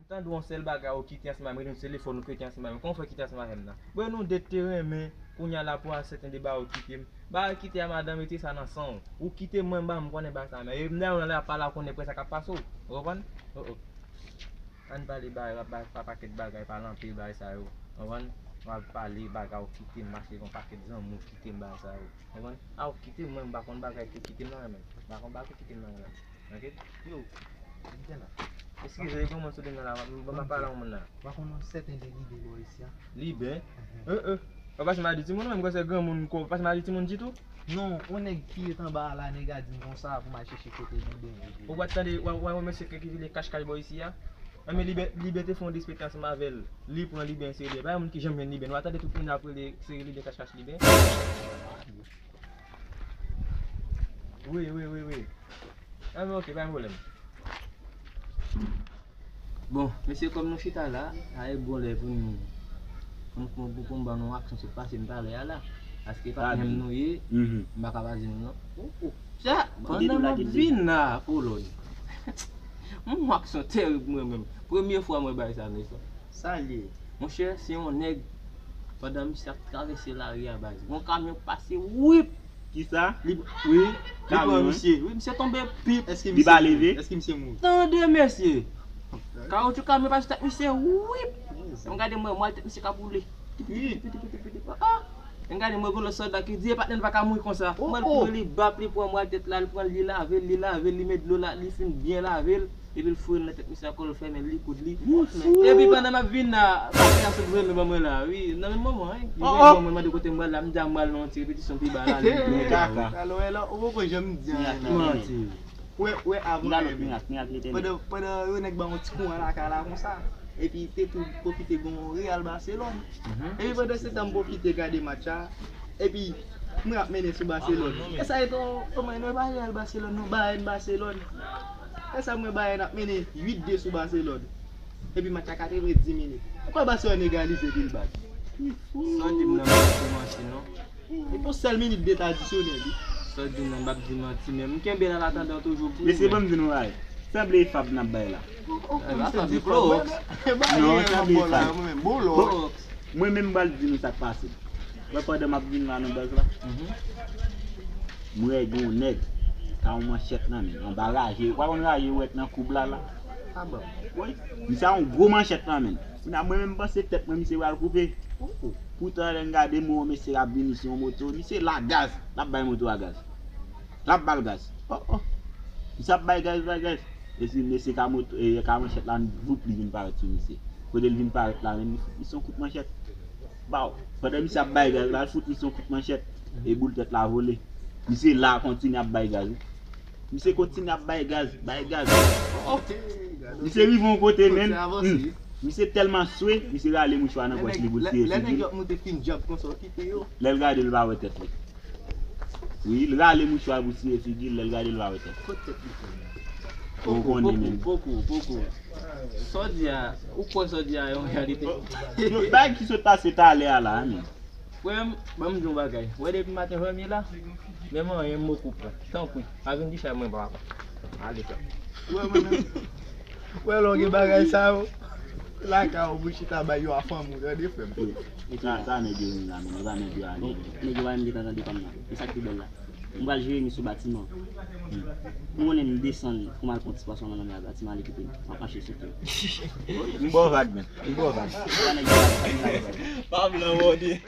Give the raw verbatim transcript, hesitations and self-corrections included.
Tande yon sèl bagay, ou kite ansanm avè m, rete sou telefòn, ou kite ansanm avè m. Kòman w fè kite ansanm avè m nan? Bon, nou de te renmen, kounye a la pou a sèten de bagay ou kite m. Bagay kite a madanm, mete sa nan san w. Ou kite mwen, m pa m konnen bagay sa, men e m nan la pa la konnen prè sa k ap pase w. Ou konprann? Oh, oh. Ann pale bagay, pa, pa, pa pakèt bagay, pale anpil bagay sa yo. Ou konprann? W ap pale bagay, ou kite m, mache yon pakèt zanmi, ou kite m bagay sa yo. Ou konprann? A, ou kite m, mwen, m pa konn bagay ki kite m nan men. M pa konn bagay ki kite m nan men. Ok? Yo, m te la. Eskize, e gen moun sou liy nan la, m, m, m ap pale a yon moun la. W pa konn yon sèten de Liben bò isi a? Liben? Mhm. Eh, eh. W ap pase m a di timoun, menm kò se granmoun, ko, w ap pase m a di timoun ditou? Non, yon nèg ki ret anba a la, nèg a di m konsa pou m al chèche kote Liben ye. Ou pa t tande, w, w, w, mesye ki rele Kach Kach bò isi a? Anben, Liben, Liben te fè yon despektak ansanm avè l. Li pran Liben serye. Pa gen moun ki janm jwenn Liben. Nou pa tande tout moun ap rele, se Liben Kach Kach Liben. Wi, wi, wi, wi. Anben, ok, pa gen pwoblèm. Bon, mesye, kòm nou chita la, a e bon lè pou nou, pou, pou, pou, pou m ban nou aksyon sot pase m talè a la. Paske patnè m nou ye, m pa ka pa di nou non. Oh, oh. Sa, pandan m ap vin la, kolòn. M wè aksyon terib mwen menm. Premye fwa mwen bay sa, mesye. Sa l ye? Monchè, se yon nèg, pandan misye ap travèse lari a, baz, yon kamyon pase, wip! Kisa? Li, wi, li pran misye. Wi, misye tonbe, pip. Èske misye mouri? Èske misye mouri? Tande, mesye. Kawotchou kamyon pase tèt misye, wip! M gade mwen, mwen tèt misye k ap woule. Piti, piti, piti, piti, piti. Ah, ah. M gade mwen, gon lòt sòlda ki di, e patnè, l pa ka mouri konsa. Mwen, l kouri, li bap, li pran mwen tèt la, li pran, li lave l, li lave l, li met dlo la, li fin byen lave l. Epi l foure l nan tèt misye ankò, l fèmen l, li koud li. Epi pandan m ap vin la, patnè a sot vre men ban mwen la, wi. Nan menm moman, wi. Li vin ban mwen, mande kote m pral la, m di a m pral nan yon ti repetisyon pi ba la, li vin kaka. Alò, wè la, ou poko janm di anyen la. Manti. Wè, wè, avan menm. Pandan, pandan yon nèg ba yon ti kouran lakay la konsa. Epi te tou pwofite gon Real Barcelone. Epi pandan se tan m pwofite gade match la. Epi mwen ap mennen sou Barcelone. E sa e ton, kòman nou pa Real Barcelone, non, Bayern Barcelone. E sa mwen Bayern ap mennen uit de sou Barcelone. Epi match la katrevenndis minit. Ou kwè Barcelone egalize epi l bat? Sa w di m nan pa di manti non. Epi yon sèl minit de tan adisyonèl, wi. Sa w di m nan, m p ap di manti, men m kenbe la, an atandan toujou pou ou. Mesye, ban m di nou bagay. Sanble e fab n ap bay la. Oh, oh, oh, misye di klowòks. Non, sanble e fab. Mwen menm, m pral di nou sa k pase. Mwen, pandan m ap vin la nan baz la, m wè gen yon nèg ka yon manchèt nan men l, anba raje. Ou pa konn raje ou wè k nan koub la, la? Wi, misye a yon gwo manchèt nan men l. Kounye a, mwen menm, m panse tèt mwen, misye pral koupe. Poutan, lè m gade, m wè yon mesye k ap vini sou yon moto. Misye la gaz. L ap bay moto a gaz. L ap ba l gaz. Oh, oh. Misye ap bay gaz, bay gaz. E si mesye ka moto, e ka manchèt la, voup, li vin parèt sou misye. Kote l vin parèt la menm, li fout misye yon kout manchèt. Baw. Pandan misye ap bay gaz la, l fout misye yon kout manchèt. E boul tèt la vole. Misye la kontinye ap bay gaz, wi. Misye kontinye ap bay gaz, bay gaz. Misye rive yon kote, men, hmm, misye tèlman swe, misye rale mouchwa nan pòch li pou l siye figi l. Lè l gade, l pa wè tèt li. Wi, l rale mouchwa pou siye figi l, lè l gade, l pa wè tèt li. Ou konnen, men. Poko, poko. Sa w di a, ou kwè sa w di a yon reyalite? Bagay ki sot pase talè a la, men. Frè m, ban m di w yon bagay. Wè depi maten jan m ye la, menm anyen m poko pran. Tanpri, pa vin di chay mwen papa. Ale frè m. Wè mwen menm. Wè lè w gen bagay sa yo, lakay ou pou chita bay yo a fanmi w, tande frè m. Sa, sa nèg yo vin la, men, e pa nèg yo ale. Nèg yo pa menm gentan tande pa m nan. E sa k pi bèl la. M pral jere nou sou batiman. M konnen m desann pou m al pran ti pwason nan lanmè a, batiman ale kite m. M ap mache sou pye m. M ba w vag, men. M ba w vag. Pa blan, Bondye.